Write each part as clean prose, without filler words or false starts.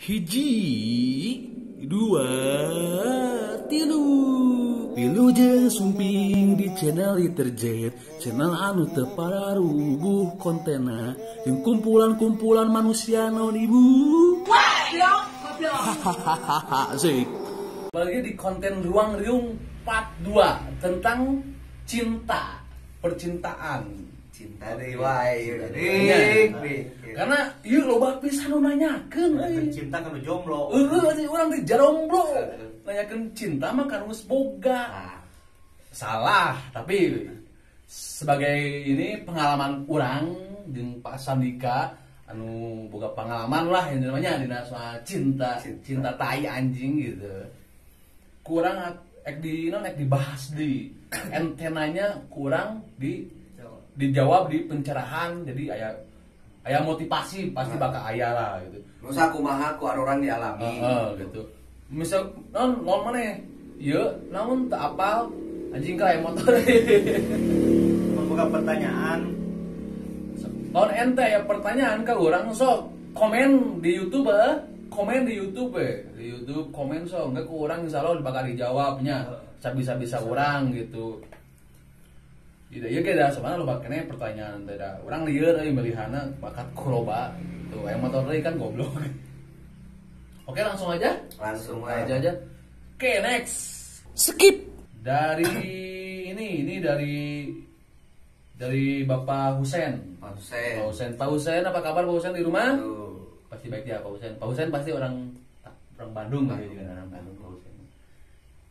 Hiji, dua, tilu. Wilujeng sumping di channel Literjet, channel anu teu pararuguh kontena jeung kumpulan-kumpulan manusia naon ibu. Hahaha, asik. Balik di konten Ruang Riung part 2 tentang cinta, percintaan. Cinta deui wae. Karena ieu loba pisan nu nanyakeun euy. Cinta kan jomblo. Heueuh, urang teh jomblo. Nanyakeun cinta mah kan geus boga. Salah, tapi sebagai ini pengalaman urang jeung Pak Sandika anu boga pengalaman lah yang namanya dina soal cinta, cinta tai anjing gitu. Kurang ek di non ek dibahas di antenanya kurang di dijawab di pencerahan, jadi aya motivasi pasti bakal aya lah gitu. Nusa kumaha ku orang dialami. Gitu. Misal non non maneh ieu naon teu apal anjing ka aya motor. Mun boga pertanyaan non ente aya pertanyaan ka urang sok komen di YouTube, komen di YouTube di YouTube komen sok engke ku urang insyaallah bakal dijawabnya sabisa-bisa urang gitu. Iya, iya kayak sebenarnya loba kene pertanyaan teh da. Urang lieur euy meulihana bakat ku loba. Tuh aya motor deui kan goblok. Oke, langsung aja. Langsung aja. Oke, next. Skip. Dari ini dari Bapak Husen. Pak Husen. Pak Husen. Pak Husen, apa kabar Pak Husen di rumah? Tuh. Pasti baik ya Pak Husen. Pak Husen pasti orang Bandung ya, juga orang Bandung Pak Husen.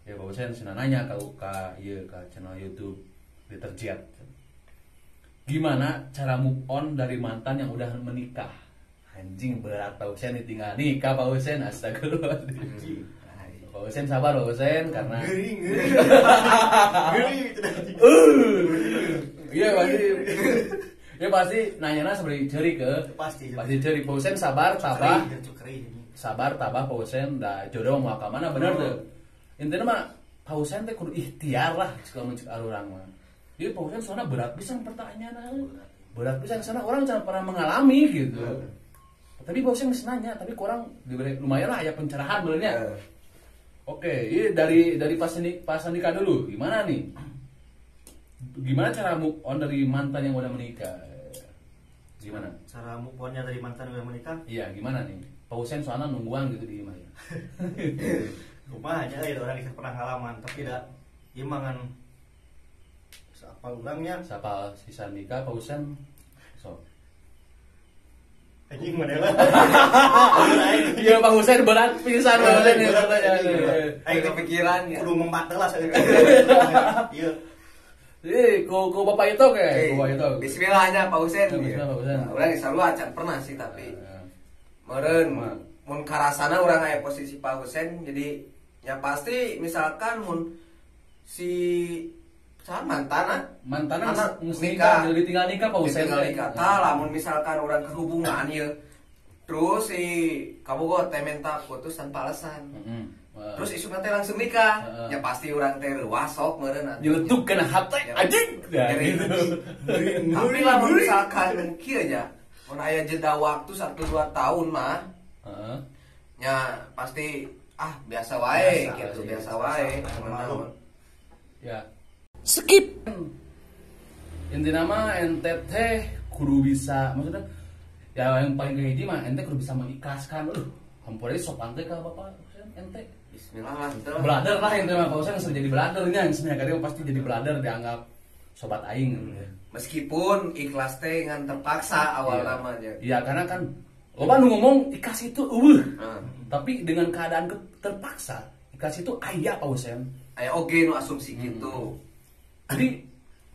Ya Pak Husen senang nanya ke ieu ke channel YouTube Literjet. Gimana cara move on dari mantan yang udah menikah? Anjing berat Pak Husen ditinggal nikah Pak Husen, astagfirullahaladzim. Pak Husen sabar Pak Husen karena iya pasti. Ya pasti nanyana seperti ceri ke. Pasti ceri Pak Husen sabar tabah. Sabar tabah Pak Husen da jodoh mau ka mana bener tuh. Intinya mah Pak Husen teh kudu ikhtiar lah segala mencik arurang mah. Jadi Pak Husen soalnya berat pisan pertanyaan, berat pisan sana orang jangan pernah mengalami gitu. Tapi Pak Husen geus nanya, tapi kurang diberi lumayan lah ya pencerahan benernya. Oke, ini dari Pak Sandika dulu, gimana nih? Gimana cara move on dari mantan yang udah menikah? Gimana? Cara move onnya dari mantan yang udah menikah? Iya, gimana nih? Pak Husen soalnya nungguan gitu di mana? Kumaha aja ya orang bisa pernah ngalaman, tapi tidak imangan siapa ulangnya? Siapa si Sandika, Pak Husen? So. Anjing mana lah? Iya Pak Husen berat pisan Pak Husen ini pertanyaan. Aing kepikiran ya. Kudu membatel lah saya. Iya. Jadi, ku Bapak itu ke? Ku Bapak itu. Bismillahnya Pak Husen. Bismillah Pak Husen. Urang selalu acan pernah sih tapi. Meureun mun karasana urang aya posisi Pak Husen jadi yang pasti misalkan mun si mantana nikah jadi tinggal nikah Pak Husen tinggal nikah tah lamun misalkan orang kehubungan ieu terus si kabogoh teh minta putus tanpa alasan. Terus isukna teh langsung nikah. Ya pasti urang teh wasok meureun nyeletuk kana hate anjing gitu. Tapi lamun misalkan kieu nya mun aya jeda waktu 1-2 tahun mah ya pasti biasa wae gitu, biasa wae. Ya. Skip. Intina mah ente teh kudu bisa, maksudnya ya yang paling kehiji mah ente kudu bisa mengikhlaskan. Hampura sopan teh ka Bapak ente. Bismillah lah ente. Belader lah ente mah Pak Husen jadi beladernya, sebenarnya pasti jadi belader dianggap sobat aing. Meskipun ikhlas teh ngan terpaksa awal namanya. Iya, karena kan loba nu ngomong ikhlas itu eueuh. Tapi dengan keadaan terpaksa, ikhlas itu aya Pak Husen. Aya oge nu asumsi gitu. Jadi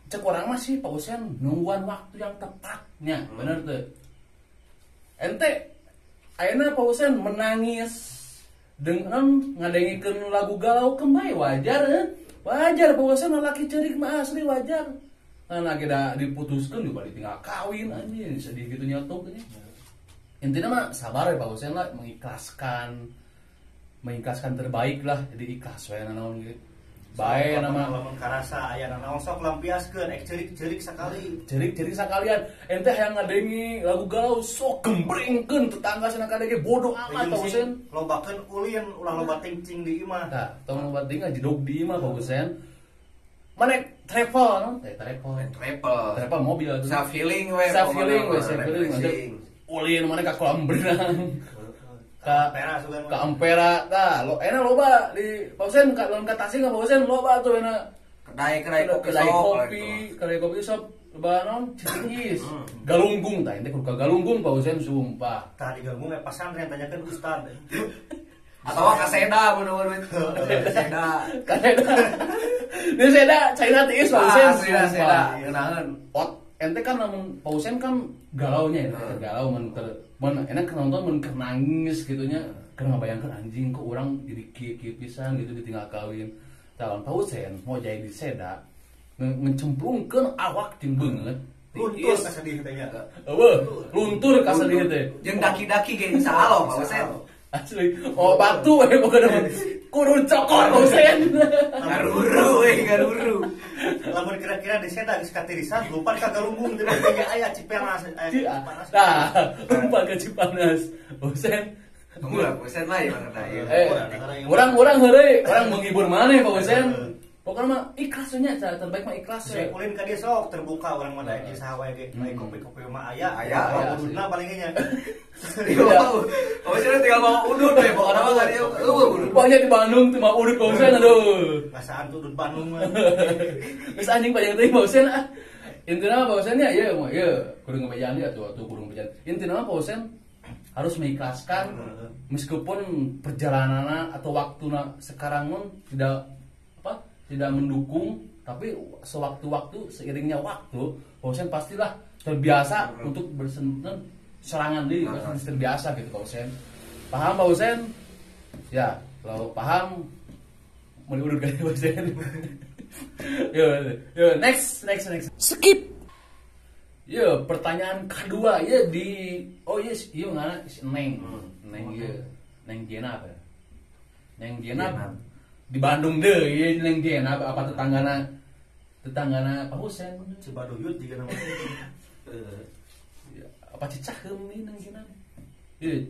cek orang mah sih Pak Husen nungguan waktu yang tepatnya, bener tuh. Ente ayeuna Pak Husen menangis dengan ngadengikeun lagu galau kembali wajar Wajar Pak Husen lalaki ceurik mah asli wajar. Nah lagi da diputuskeun juga ditinggal kawin anjing sedih gitu nyetuk ini. Intinya mah sabar ya Pak Husen lah mengikhlaskan terbaik lah jadi ikhlas we naon gitu. Bae nama lamun karasa aya naon sok lampiaskeun ek ceurik-ceurik sakali. Ceurik-ceurik sakalian. Ente hayang ngadengi lagu galau sok gembrengkeun tetangga cenah kadenge bodoh amat Pak Husen. Lobakeun ulin ulah loba tingcing di imah. Tah, tong loba ting ngajedog di imah Pak Husen. Mana travel no? Travel. Travel mobil atuh. Self healing we. Self healing we, self healing. Ulin mana ka kolam berenang. Ka Ampera tah lo enak loba di Pak Husen ka lamun ka Tasik ka Pak Husen loba tuh enak kedai kopi shop loba naon Citiis Galunggung tah ente kudu ka Galunggung Pak Husen sumpah tah di Galunggung pasantren tanyakeun ustad atawa ka Seda bener-bener Seda ka Seda di Seda China tiis Pak Husen Seda ngeunaheun ot ente kan lamun Pak Husen kan galaunya ente galau mun mun enak nonton mun keur nangis gitu nya keur ngabayangkeun anjing kok urang jadi kieu-kieu pisan gitu ditinggal kawin. Tah Pak Husen mau jadi di Seda ngecemplungkeun awak jeung beungeut luntur kasedih teh nya. Eueuh, luntur kasedih teh. Jeung daki-daki ge insyaallah Pak Husen. Asli, oh batu we pokona kudu cokor Pak Husen. Garuru we, garuru. Lamun kira-kira di Seda geus katirisan lupa ka Galunggung teh aya aya Cipanas aya Cipanas. Tah, lupa ka Cipanas. Husen. Kamu Husen lah ya mana ieu. Urang-urang heureuy, urang menghibur maneh Pak Husen. Pokoknya mah ikhlas nya, cara terbaik mah ikhlas we. Ulin ka dieu sok terbuka urang mah daek saha wae ge, bae kopi-kopi mah aya, aya ududna paling nya. Oh, sih tinggal mau udud we, pokoknya mah ka dieu eueuh udud. Pokoknya di Bandung teu mau udud Pak Husen aduh. Ngasaan tuh udud Bandung mah. Geus anjing panjang teuing Pak Husen ah. Intina mah Pak Husen nya ieu mah ieu kudu ngebejaan ieu atuh kudu ngebejaan. Intina mah Pak Husen harus mengikhlaskan meskipun perjalananna atau waktuna sekarang mun tidak mendukung, tapi sewaktu-waktu seiringnya waktu Pak Husen pastilah terbiasa untuk bersentuhan serangan diri, pasti terbiasa gitu Pak Husen. Paham Pak Husen? Ya, kalau paham mau diurut kan Pak Husen. Yo, next. Skip. Yo, pertanyaan kedua ya di oh yes, iya ngana Neng. Neng ieu. Neng Jena apa? Neng Jena di Bandung deh, ieu Neng Jena apa tetanggana Pak Husen Cibaduyut juga namanya. Ya, apa Cicaheum ieu Neng Jena? Ieu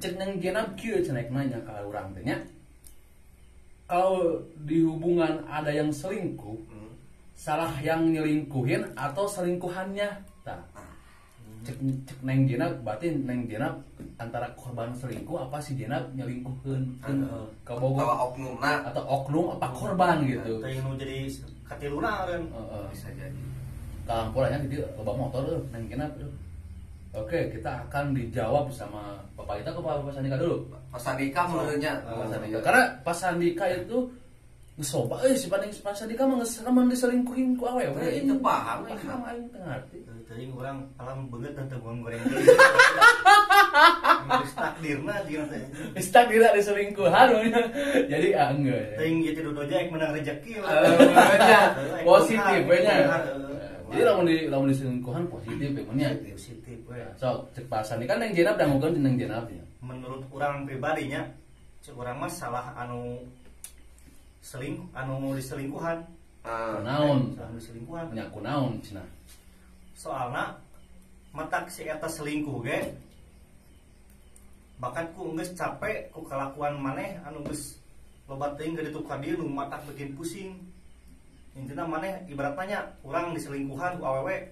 cek Neng Jena kieu cenah nanya ka urang teh nya. Kalau di hubungan ada yang selingkuh, salah yang nyelingkuhin atau selingkuhannya? Tah. Cek Neng Jena berarti Neng Jena antara korban selingkuh apa si Jena nyelingkuhkeun ka Bogor atau oknumna atau oknum apa korban gitu. Teuing nu jadi katiluna kan. Bisa jadi. Kalampurannya di loba motor euy Neng Jena. Oke, kita akan dijawab sama Bapak Ita ke Pak Sandika dulu. Pak Sandika menurutnya. Pak Sandika. Karena Pak Sandika itu geus loba euy si paling Pak Sandika mah geus remen diselingkuhin ku awewe. Itu paham aing teu ngarti. Teuing urang alam beungeut teh teu goreng. Geus takdirna jeung teh. Geus takdirna diselingkuhan. Jadi anggeus. Teuing ieu teh dodoja ek menang rezeki lah. Positif we nya. Jadi lamun diselingkuhan positif we nya. Positif we. Sok cek Pak Sandika kan Neng Jenab dangukeun Neng Jenab nya. Menurut urang pribadinya cek urang mah salah anu selingkuh anu diselingkuhan. Kunaon? Anu diselingkuhan. Nya kunaon cenah. Soalna matak si eta selingkuh ge bahkan ku geus capek ku kelakuan maneh anu geus loba teuing ka ditu ka dieu nu matak bikin pusing. Intina maneh ibaratnya nya urang diselingkuhan ku awewe.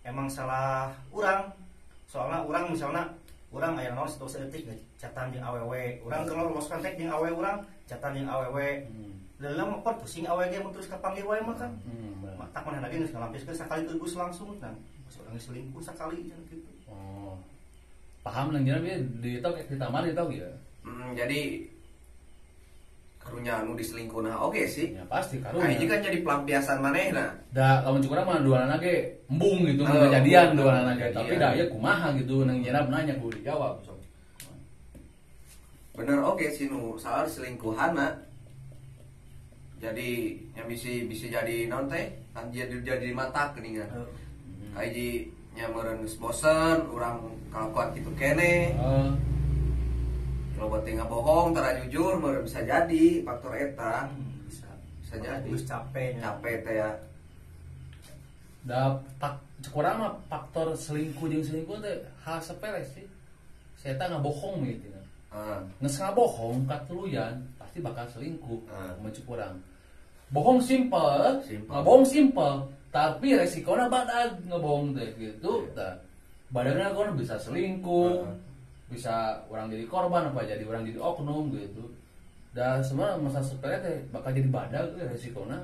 Emang salah urang. Soalna urang misalna urang aya naon situ saeutik catan jeung awewe. Urang keur lost contact jeung awewe urang, catan jeung awewe. Leula mah pot pusing awewe ge mun terus kapanggih wae mah kan. Matak manehna ge geus ngalampiskeun sakali teu geus langsung nah. Pas urang selingkuh sakali cenah kitu. Oh. Paham nang jenengan di tok di tamar di tok ya. Jadi karunya anu diselingkuhna oke sih. Ya pasti karunya. Nah, ini kan jadi pelampiasan manehna. Da lamun cukurang mah duanana ge embung gitu mun kejadian duanana ge. Tapi da ieu kumaha gitu nang jenengan nanya kudu dijawab sok. Bener oke sih nu salah selingkuhanna. Jadi yang bisa jadi naon teh kan jadi mata geuningan. Kahiji nya meureun geus bosen urang kalakuan kitu keneh. Loba Penting bohong, tara jujur, bisa jadi faktor eta. Bisa jadi. Geus capek. Capek teh ya. Da cek urang mah faktor selingkuh jeung selingkuh teh hal sepele sih. Saya teh ngabohong gitu. Geus ngabohong katuluyan pasti bakal selingkuh. Mun cek urang. Bohong simple, ngabohong simple, tapi resikona badag ngebohong teh gitu. Tah. Badagna kon bisa selingkuh, bisa orang jadi korban apa jadi orang jadi oknum gitu. Dan semua masa sepele teh bakal jadi badag resikona.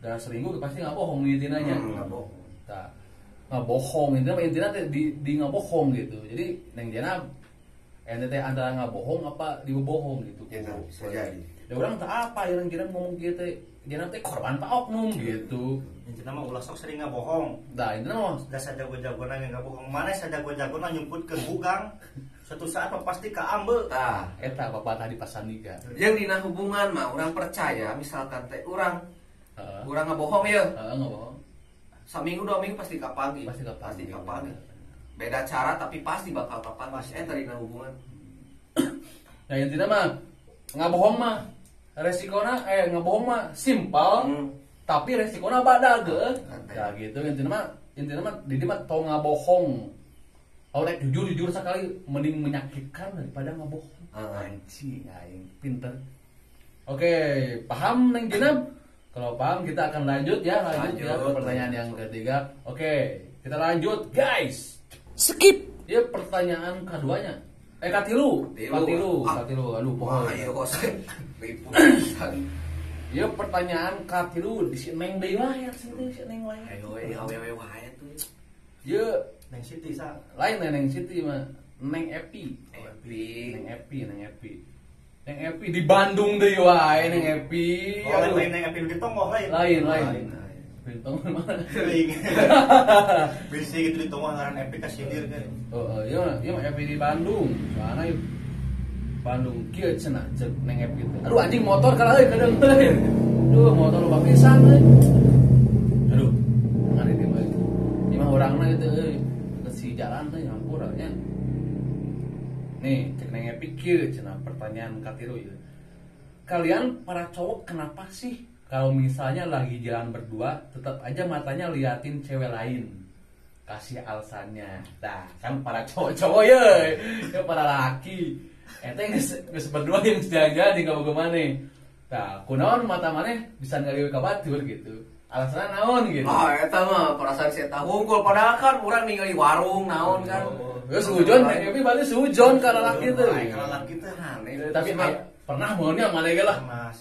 Dan selingkuh pasti nggak bohong gitu nanya. Nggak bohong. Tah, nggak bohong intinya intinya teh di nggak bohong gitu. Jadi neng jana ente teh antara nggak bohong apa dibohong gitu. Ya, bisa jadi. Ya orang tak apa yang kira ngomong gitu teh jana teh korban pak oknum gitu. Intinya mah ulah sok sering nggak bohong. Nah intinya mah da sajago-jagona nggak bohong. Mana sajago-jagona nyumput ke bugang. Suatu saat mah pasti kaambe. Tah, eta bapak tadi pas Sandika. Yang dina hubungan mah orang percaya misalkan teh orang orang ngebohong ya. Heeh, ngebohong. Saminggu dua minggu pasti kapanggih. Pasti kapanggih. Beda cara tapi pasti bakal kapanggih. Eta dina hubungan. Nah intinya mah ngabohong mah resikona ngebohong mah simpel. Tapi resikona badag. Ya gitu intinya mah di dia mah tong ngabohong. Kalau rek jujur sekali mending menyakitkan daripada ngebohong. Anjing aing pinter. Oke, paham Neng Jenab? Kalau paham kita akan lanjut ya, ya ke pertanyaan yang ketiga. Oke, kita lanjut guys. Skip. Ya pertanyaan keduanya. Katilu. Katilu. Aduh, pokoknya. Ayo kok ribu. Ya pertanyaan katilu di si Neng deui wae, si Neng wae. Ayo awewe wae tuh. Ya Neng Siti sa. Lain Neng Siti mah Neng Epi. Neng Epi di Bandung deui wae Neng Epi. Oh, lain Neng Epi di Tonggoh lain. Lain. Di Tonggoh mana? Bisi gitu di Tonggoh ngaran Epi kasindir kan. Heeh, ieu mah Epi di Bandung. Soalna ieu Bandung kieu cenah ceuk Neng Epi teh. Aduh anjing motor kalah euy kadang euy. Duh motor loba pisan euy. Aduh, ngan di mah. Ieu mah urangna gitu euy. Si jalan teh hampura nya. Nih, cek Neng Epi kieu cenah pertanyaan katilu ieu. Kalian para cowok kenapa sih kalau misalnya lagi jalan berdua tetap aja matanya liatin cewek lain? Kasih alasannya. Nah, kan para cowok-cowok ye, ya para laki. Ente geus berdua yang jalan-jalan di kabogoh maneh. Tah, kunaon mata maneh bisa ngalieu ka batur gitu. Alasanna naon gitu. Ah, eta mah perasaan saya hungkul padahal kan urang ningali warung naon kan. Terus sujon Neng Epi berarti sujon ka lalaki teh. Ka lalaki teh aneh. Tapi pernah meunya maneh ge lah.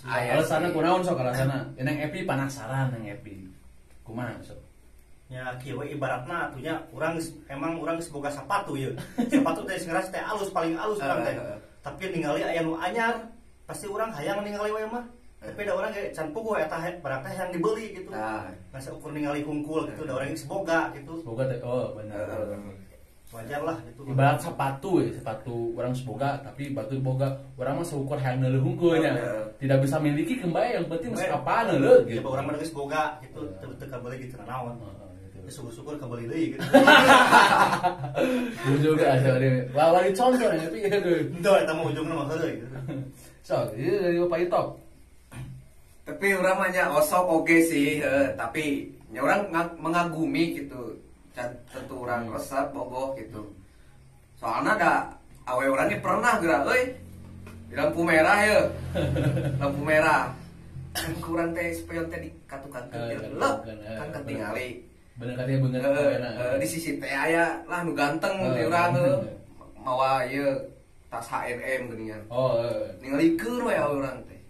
Alasanna kunaon sok alasanna. Neng Epi penasaran Neng Epi. Kumaha sok? Ya kieu we ibaratna atunya urang emang urang geus boga sapatu ieu. Sapatu teh geus teh alus paling alus urang teh. Tapi ningali aya nu anyar pasti urang hayang ningali we mah. Tapi da urang ge can puguh eta barang teh yang dibeli gitu. Nah, masa ukur ningali hungkul gitu da urang geus boga gitu. Boga teh oh bener. Wajar lah gitu. Ibarat sepatu ya, sepatu orang seboga tapi batu boga orang mah seukur hayang neuleuh hungkulnya. Tidak bisa miliki kembali yang penting geus apaan neuleuh gitu. Ya urang mah geus boga gitu teu teu kabeli gitu naon. Syukur-syukur kembali deui gitu. Juga ada deh. Wah, wali contoh nih, tapi gitu. Henteu eta mah ujungna mah heureuy gitu. So, ini dari Bapak Itok. Tapi urang mah nya osok oge sih, tapi nya urang mengagumi gitu. Tentu urang resep bogoh gitu. Soalna da awe urang ge pernah geura euy. Di lampu merah ye. Lampu merah. Kan kurang teh spion teh dikatukangkeun leuh, kan ketingali. Bener katanya bener di sisi teh aya lah nu ganteng di urang mawa ieu tas H&M geuningan. Oh, ningalikeun we urang teh.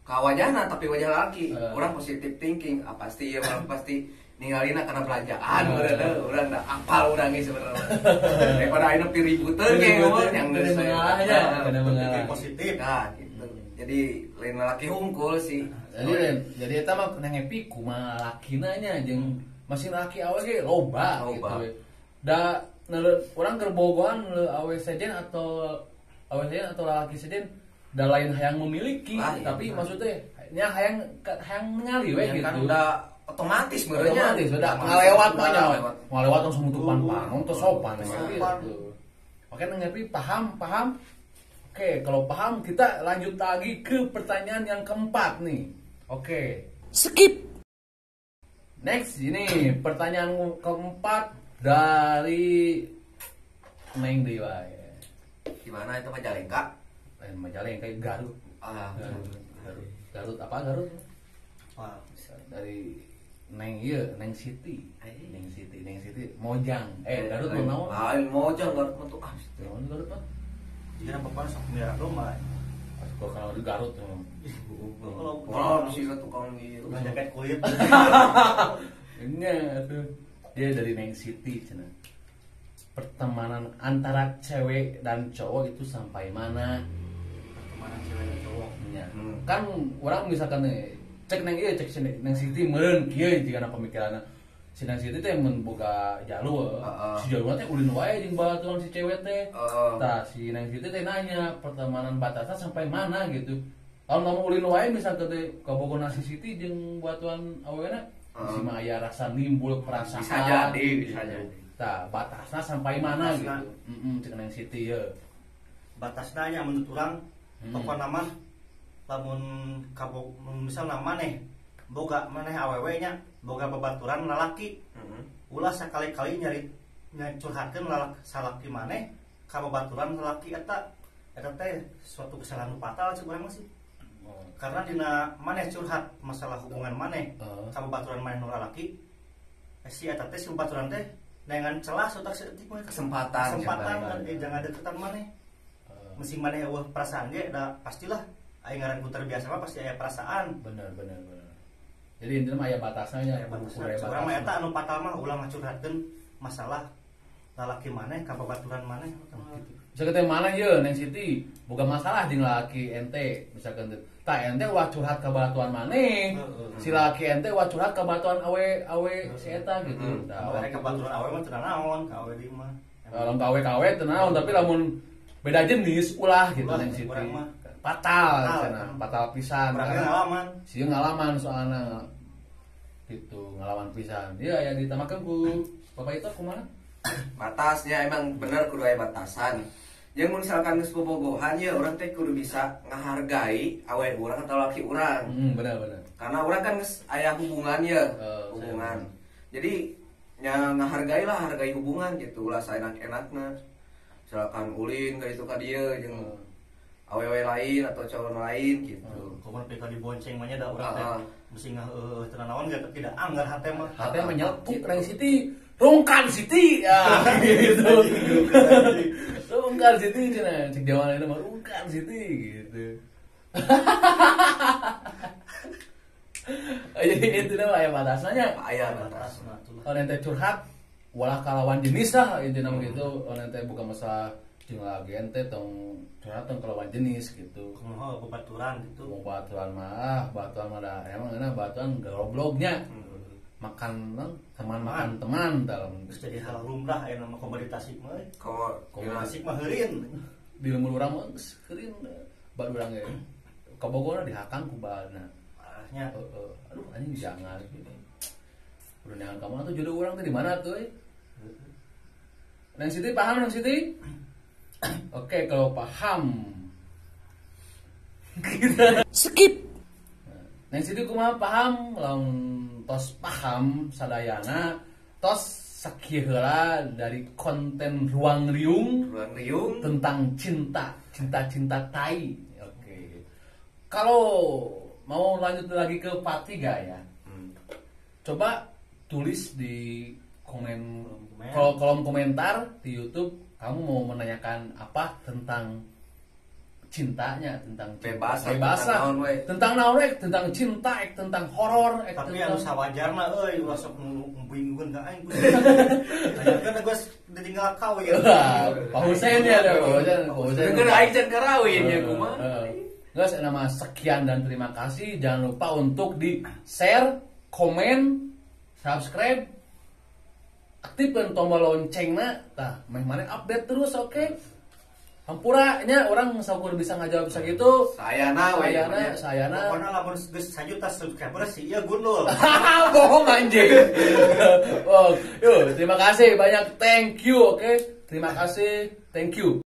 Ka wajahna tapi wajah laki. Urang positive thinking, ah pasti ieu urang pasti ningalina karena belanjaan urang da apal urang ge sebenarnya. Daripada ayeuna piributeun ge yang geus mengalah positif. Nah, gitu. Jadi lain laki hungkul sih. Jadi eta mah Neng Epi kumaha lakina nya jeung masih laki awe ge loba gitu. Da urang keur bogohan awe sejen atau awe sejen atau laki sejen da lain hayang memiliki lain, tapi maksudnya nya hayang hayang ningali we gitu. Kan udah otomatis meureunnya. Otomatis udah ngalewat mah nya. Ngalewat langsung nutupan panon teu sopan gitu. Oke Neng Epi paham. Oke, kalau paham kita lanjut lagi ke pertanyaan yang keempat nih. Oke. Skip. Next, ini pertanyaan keempat dari Neng Dewa. Gimana itu Majalengka? Majalengka Garut. Garut. Garut apa Garut? Wah, dari Neng ieu, Neng City. Neng City, Neng City Mojang. Garut mah naon? Ah, Mojang Garut mah tuh. Ah, naon Garut mah? Jadi apa sok miara domba. Asup kalau di Garut mah. Kalau sih tukang ieu. Jaket kulit. Nya tuh. Dia dari Neng City cenah. Pertemanan antara cewek dan cowok itu sampai mana? Pertemanan cewek dan cowok. Ya. Kan orang misalkan nih, cek neng ieu cek Neng City meureun kieu jigana pemikiranna. Si Neng City teh mun boga jalur, si jalur teh ulin wae jeung babaturan si cewek teh. Tah si Neng City teh nanya pertemanan batasnya sampai mana gitu. Kalau ngomong ulin wae misalkan teh kabogona si City jeung babaturan awewena, si mah aya rasa nimbul perasaan. Bisa jadi, bisa jadi. Tah batasna sampai mana gitu. Cek Neng City ye. Batasna nya menurut urang pokona mah lamun kabog misalna maneh boga maneh awewe nya boga babaturan lalaki. Ulah sakali-kali nyari curhatkeun lalaki salaki maneh ka babaturan lalaki eta eta teh suatu kesalahan fatal cek urang mah sih. Karena dina maneh curhat masalah hubungan maneh ka babaturan maneh nu lalaki si eta teh si babaturan teh dengan celah sotak seetik mah kesempatan kan jangan deketan maneh. Mesti maneh eueuh perasaan ge da pastilah aing ngaran ku terbiasa mah pasti aya perasaan. Bener. Jadi intinya mah aya batasnya, aya batasna. Urang mah eta anu fatal mah ulah ngacurhatkeun masalah lalaki maneh ka babaturan maneh gitu. Misalkan teh mana ye Neng Siti boga masalah jeung lalaki ente misalkan teh. Tah ente ulah curhat ka babaturan maneh. Si lalaki ente ulah curhat ka babaturan awe si eta gitu. Tah awe ka babaturan awe mah teu naon ka awe di mah. Lamun ka awe ka awe teu naon tapi lamun beda jenis ulah gitu Neng Siti. Fatal cenah, fatal pisan. Ngalaman. Sieun ngalaman soalna gitu, ngalaman pisan. Iya aya ditambahkeun ku Bapak itu kumaha? Batasnya emang bener kudu aya batasan. Jeung mun misalkan geus bobogohan ya urang teh kudu bisa ngahargai awe urang atau laki urang. Bener. Karena urang kan geus aya hubungan ya, hubungan. Jadi nya ngahargai lah, hargai hubungan gitu, ulah saenak-enakna. Misalkan ulin ka ditu ka dieu jeung awewe lain atau cowok lain gitu. Komo nepi ka dibonceng mah nya da urang teh mesti ngaheueuh teu naon ge tapi da anggar hate mah. Hate mah nyelepuk Neng Siti. Rungkan Siti. Ah gitu. Rungkan Siti cenah cek jaman ayeuna mah rungkan Siti gitu. Jadi itu mah aya batasna nya. Aya batasna. Kalau ente curhat walah kalawan jenis lah intina mah gitu. Kalau ente bukan masalah jeung lagi ente tong curhat tong kalawan jenis gitu. Kumaha babaturan gitu. Mau baturan mah, baturan mah da emang enak baturan gobloknya. Makan teman makan teman dalam geus jadi hal lumrah aya nama komoditas mah. Komoditas mah heureun. Di lembur urang mah geus heureun bad urang ge. Ka Bogorna dihakang ku badna. Parahnya. Aduh anjing jangan gitu. Udah neangan ka mana tuh jodoh urang teh di mana tuh euy? Neng Siti paham Neng Siti? Oke, kalau paham kita skip. Neng Siti kumaha paham? Lamun tos paham sadayana tos sakieu heula dari konten Ruang Riung tentang cinta, cinta-cinta tai. Oke. Kalau mau lanjut lagi ke part 3 ya. Coba tulis di komen kolom komentar di YouTube kamu mau menanyakan apa tentang cintanya, tentang bebas, tentang naon we, tentang cinta, tentang horor, tapi tentang anu sawajarna euy ulah sok bingungkeun ka aing. Tanyakeun geus ditinggal kawin. Pak Husein ya, Pak Husein. Pak Husein. Dengar aing can karawin ya kumaha. Guys, nama sekian dan terima kasih. Jangan lupa untuk di share, komen, subscribe, aktifkan tombol loncengna, tah meh maneh update terus, oke? Okay? Hampura nya orang saukur bisa ngajawab sakitu. Sayana we sayana. Pokona lamun geus 1 juta subscriber sih ieu gundul. Bohong anjing. Oh, yuk, terima kasih banyak, thank you, oke? Okay? Terima kasih, thank you.